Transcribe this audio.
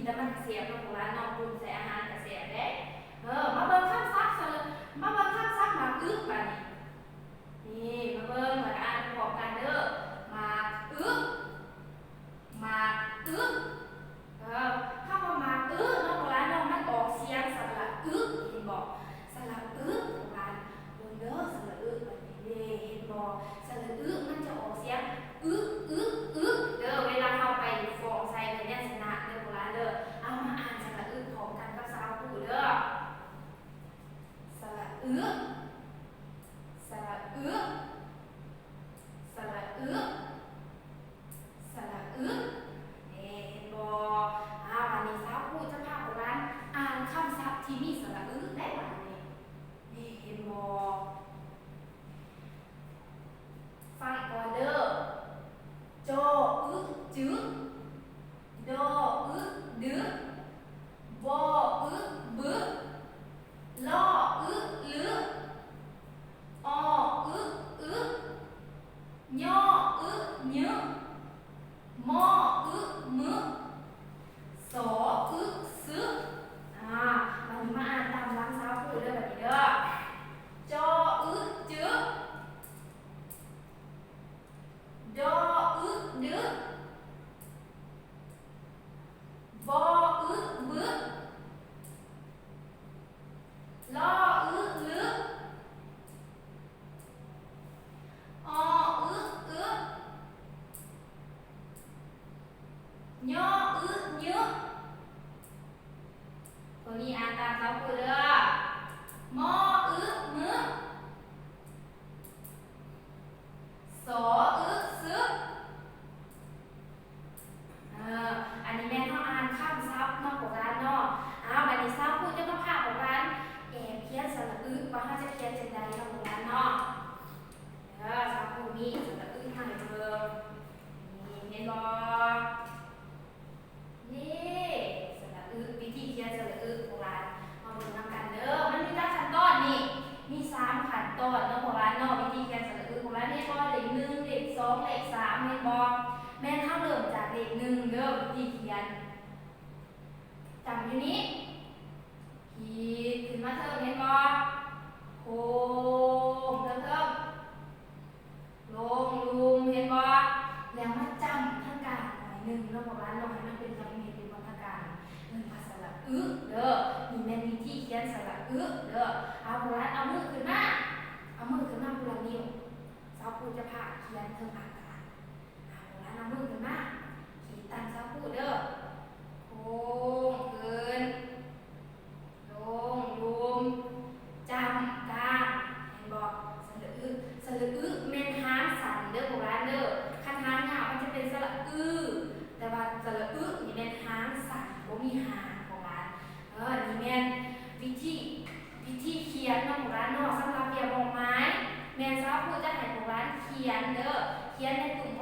ແລ້ວມັນກະແຊບເນາະພວກຫຼານເນາະ, ປຸງໃສ່ອາຫານກະແຊບເດ້. ເອີ ມາເບິ່ງຄຳສັບ ມາເບິ່ງຄຳສັບໝາກອຶບາດນີ້. ນີ້ ມາເບິ່ງ ແລ້ວກະອ່ານໄປພ້ອມກັນເດີ. ໝາກອຶ ໝາກອຶ. ເອີ ຄຳວ່າໝາກອຶເນາະພວກຫຼານເນາະ ມັນອອກສຽງສະຫຼະອຶ ເຫັນບໍ່? ສະຫຼະອຶພວກຫຼານ. ເບິ່ງເດີ ສະຫຼະອຶບາດນີ້ເດ້ ເຫັນບໍ່? ສະຫຼະອຶມັນຈະອອກສຽງອຶ ອຶ ອຶເດີ ເວລາເຮົາໄປຟ້ອງໃສ່ພະຍັນຊະນະເດີພວກຫຼານເດີ. ເອົາ ມາອ່ານສະຫຼະອຶພ້ອມກັນກັບສາວຜູ້ເດີ. ສະຫຼະອຶ ສະຫຼະອຶ ສະຫຼະອຶ ສະຫຼະອຶ. ເຫັນບໍ່? ອາ ບາດນີ້ສາວຜູ້ຈະພາພວກຫຼານອ່ານຄຳສັບທີ່ມີສະຫຼະອຶໄດ້ບາດນີ້. ນີ້ ເຫັນບໍ່? ຟັງກ່ອນເດີ. ຈໍອຶຈຶ ດໍອຶດຶ ວໍອຶບຶ ລໍອຶລຶ ອໍອຶອຶ ຍໍອຶຍຶ ມໍອຶມຶ ສໍອຶຊຶ. ອາ ບາດນີ້ມາອ່ານຕາມຫຼັງສາວຜູ້ເດີ ບາດນີ້ເດີ. ຈໍອຶຈຶ ດໍອຶດຶ ວໍອຶບຶ ລໍອຶລຶ ອໍອຶອຶ ຍໍອຶຍຶ. ໂຕນີ້ອ່ານຕາມສາວຜູ້ເດີ. ມໍອຶມຶ ສໍອຶຊຶ. ເອີ ອັນນີ້ແມ່ນເຮົາອ່ານຄຳສັບເນາະພວກຫຼານເນາະ. ອາ ບາດນີ້ສາວຜູ້ຈະມາພາພວກຫຼານແອບຂຽນສະຫຼະອຶ ວ່າເຮົາຈະຂຽນຈັ່ງໃດເນາະພວກຫຼານເນາະ. ເອີ ສາວຜູ້ມີສະຫຼະອຶໃຫ້ເບິ່ງ. ນີ້ ເຫັນບໍ່? ນີ້ ສະຫຼະອຶ ວິທີຂຽນສະຫຼະອຶພວກຫຼານ ມາເບິ່ງນຳກັນເດີ. ມັນມີຈັກຂັ້ນຕອນນີ້? ມີສາມຂັ້ນຕອນເນາະພວກຫຼານເນາະ ວິທີຂຽນສະຫຼະອຶພວກຫຼານ. ເຫັນບໍ່? ເລກໜຶ່ງ ເລກສອງ ເລກສາມ ເຫັນບໍ່? ແມ່ນເຮົາເລີ່ມຈາກເລກໜຶ່ງເດີ ວິທີຂຽນ. ຈ້ຳຢູ່ນີ້ ຂີດຂຶ້ນມາເທິງ ເຫັນບໍ່? ໂຄ້ງເທິງໆ ລົງລຸ່ມ ເຫັນບໍ່? ແລ້ວມາຈ້ຳທາງກາງໜ້ອຍໜຶ່ງເນາະພວກຫຼານເນາະ ໃຫ້ມັນເປັນຈຳເມັດ ເປັນວັນທະການ ເອີ້ນວ່າສະຫຼະອຶເດີ. ນີ້ແມ່ນວິທີຂຽນສະຫຼະອຶເດີ. ເອົາ ພວກຫຼານເອົາມືຂຶ້ນມາ ເອົາມືຂຶ້ນມາຄົນລະນິ້ວ. ສາວຜູ້ຈະພາຂຽນເທິງອາກາດ. ອາ ພວກຫຼານເອົາມືຂຶ້ນມາ ຂີດຕາມສາວຜູ້ເດີ. ໂຄ້ງຂຶ້ນ ລົງລຸ່ມ ຈ້ຳກາງ ເຫັນບໍ່? ສະຫຼະອຶ ສະຫຼະອຶແມ່ນຫາງສັ້ນເດີພວກຫຼານເດີ. ຄັນຫາງຍາວມັນຈະເປັນສະຫຼະອື ແຕ່ວ່າສະຫຼະອຶນີ້ແມ່ນຫາງສັ້ນ ບໍ່ມີຫາງພວກຫຼານ. ເອີ ນີ້ແມ່ນວິທີ ວິທີຂຽນເນາະພວກຫຼານເນາະ. ສຳລັບວຽກບອກໝາຍ ແມ່ນສາວຜູ້ຈະໃຫ້ພວກຫຼານຂຽນເດີ ຂຽນໃນຕຸ້ມ